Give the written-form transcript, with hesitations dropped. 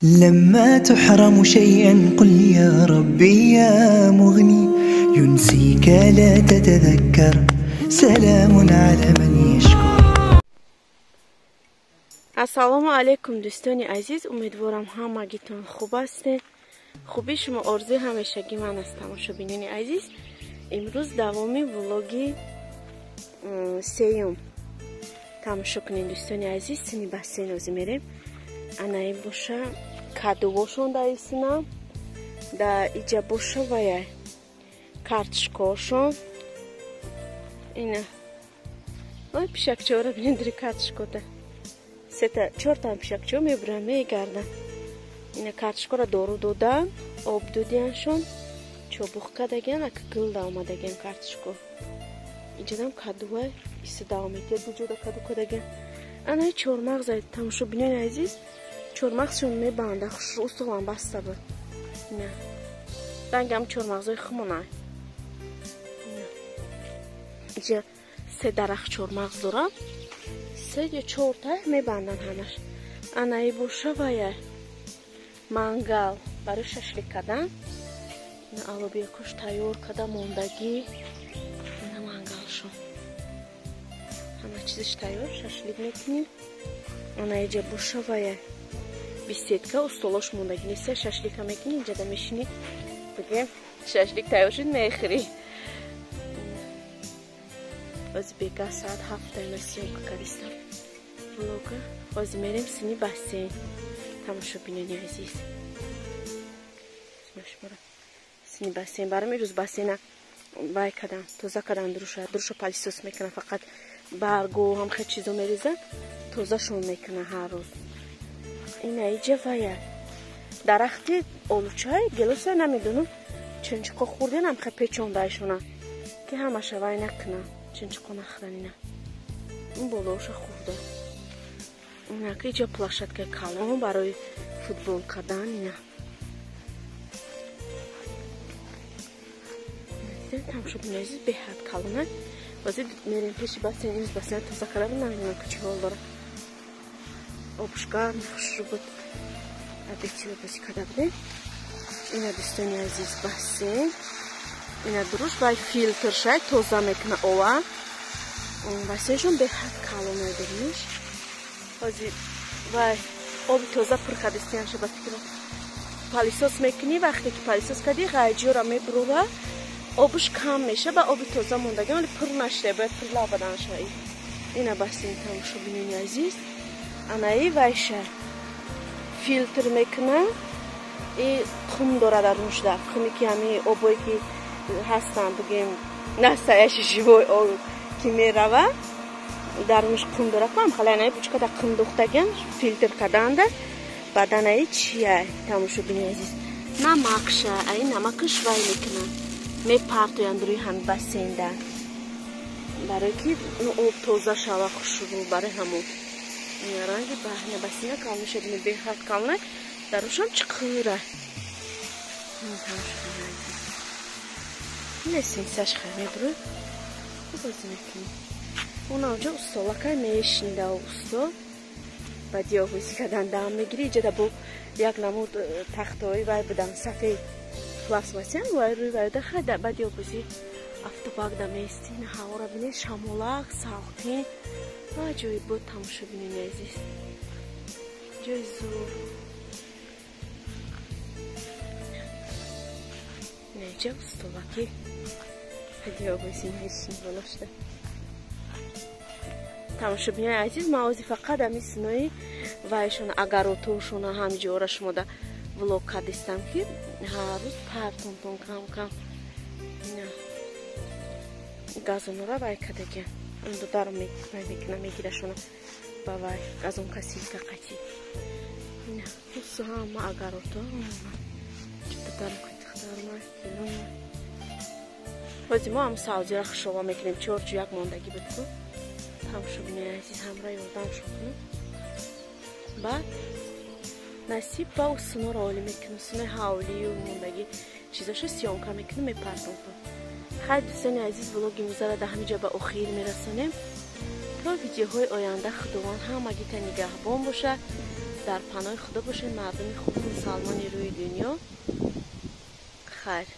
لما تحرم شيئا قل يا ربي يا مغني ينسيك لا تتذكر سلام على من يشكر. Ассалому алайкум, дӯстони азиз, умедворам ҳамагитон хуб ҳастед. Хуби шумо орзуи ҳамешагӣ ман аст, тамошобинони азиз. Имрӯз давоми влоги сеюм тамошо кунед, дӯстони азиз. Сини бассейн озӣ мерем. Анаи боша кадувошон дар исинам, да иҷа боша вая картошкошон. Ина ой пишакчаҳоро бинед, дури картошкота сета чортан пишакчаҳо мебуранд, мегарданд. Ина картошкаро дору додан, об додияншон, чобух кардагиан, ака гул даомадагиан картошко. Иҷадам кадува иса давом метиҳад, буҷода каду кардагиан. Анаи чормағз, тамошобинони азиз, чормағзшон мебанда, хушрӯ устуғлан баста буд. Ина рангам чормағзои хумона. Иҷа се дарахт чормағз дорам, се ё чорта мебанданд ҳамаш. Анаи боша вая мангал барои шашлик кардан. Ина алобиякош тайёр карда мондагӣ. Ина мангалшон ҳама чизаш тайёр, шашлик мекунем. Ана иҷа боша вая беседка, устолош мондагӣ нест, шашлика мекунӣ, иҷада мешинӣ, бигем шашлик тайёр шуд, мехӯрӣ. Ози бега соат 7 ма съёмка кардистам влога. Ози мерем сини бассейн, тамошобинони азиз. Сини бассейн барам. Ирӯз бассейна вай кардам, тоза кардам, дуруша пылесос мекунам, фақат баргу ҳам хел чизо мерезам, тозашон мекунам ҳар рӯз. Ина иҷа вая дарахти олучай гелоса, намедонам чунчиқо хӯрденам, хел печондаашона ки ҳамаша вай накунам, чунчиқо нахӯран. Ина ин болооша хӯрда. Инака иҷа площадкаи калон барои футбол кардан. Ина тамошобинони азиз, беҳад калона. Ҳозир мерем пеши бассейн. Имрӯз бассейн тоза карда буд, намедонам ки чӣ ҳол дорад. Обуш гарм хушрӯ буд, обедтиро бозӣ карда будем. Ина, дӯстони азиз, бассейн. Ина дуруш вай филтр шай тоза мекуна ова. Бассейншон беҳад калона, биниш. Ҳозир вай оби тоза пур кардистиянша ба фикрам. Пылесос мекунӣ, вақте ки пылесос кардӣ, ғайҷиёра мебурора, обуш кам меша, ба оби тоза мондагӣ, вале пур нашуда, бояд пур лабадан шава. Ина бассейн, тамошобинони азиз. Анаи вайша филтр мекуна, и қум дора дар рӯшда, қуме ки ҳами обое ки ҳастанд, бигем настоящий живой об ки мерава, дар рӯш қум дора кам хала. Анаи бучкада қум духтаган, филтр карданда. Баъдан аи чия, тамошобини азиз, намакша, аи намакаш вай мекунанд, мепартоянд рӯи ҳами бассейнда, барое ки об тоза шава, хушрӯ. Барои ҳамон ранги баҳна бассейна калон мешавад, беҳад калона, дар рӯшам чиқура. Лестницаш хай мебурӯй, бозӣ мекунӣ. Онаҷо устолакай мешнида, усто ба диёбозӣ кардан дам мегирӣ. Иҷада бо як намуд тахтаҳои вай будан, сафед пластмассиян, вай рӯи вайда хай ба диёбозӣ автобакда меистӣ. Ина ҳавора бинед, шамолак салқин ва ҷои буд, тамошобинони азиз, ҷои зур. Инаҷа устолаки диёбозӣ мешини болошда. Тамошобинони азиз, ман ози фақат ҳами синои вайшона, агаротошона ҳамҷора шумода влог кардистам, ки ҳар рӯз партонтон кам кам. Ина газонора вай кардагиан, дудару вай мекуна, мегирашона ба вай газонкосилка қатӣ. Ина ҳусу ҳама агарото чудадару. Ҳозир мо ҳам савзиро хушова мекунем, чорчу як мондагӣ буд ку. Тамошобинони азиз, ҳамроҳ ёрдамшон кунем, баъд насиб ба усуноро олӣ мекунем, усунои ҳавлию мондагӣ чизошо съёмка мекунем, мепартонтон. Хайр, дӯстони азиз, влоги имрӯзаро дар ҳамин ҷо ба охир мерасонем. То видеоҳои оянда Худованд ҳамагита нигаҳбон бошад. Дар паноҳи Худо бошед, мардуми хуби мусалмони рӯи дунё. Хайр.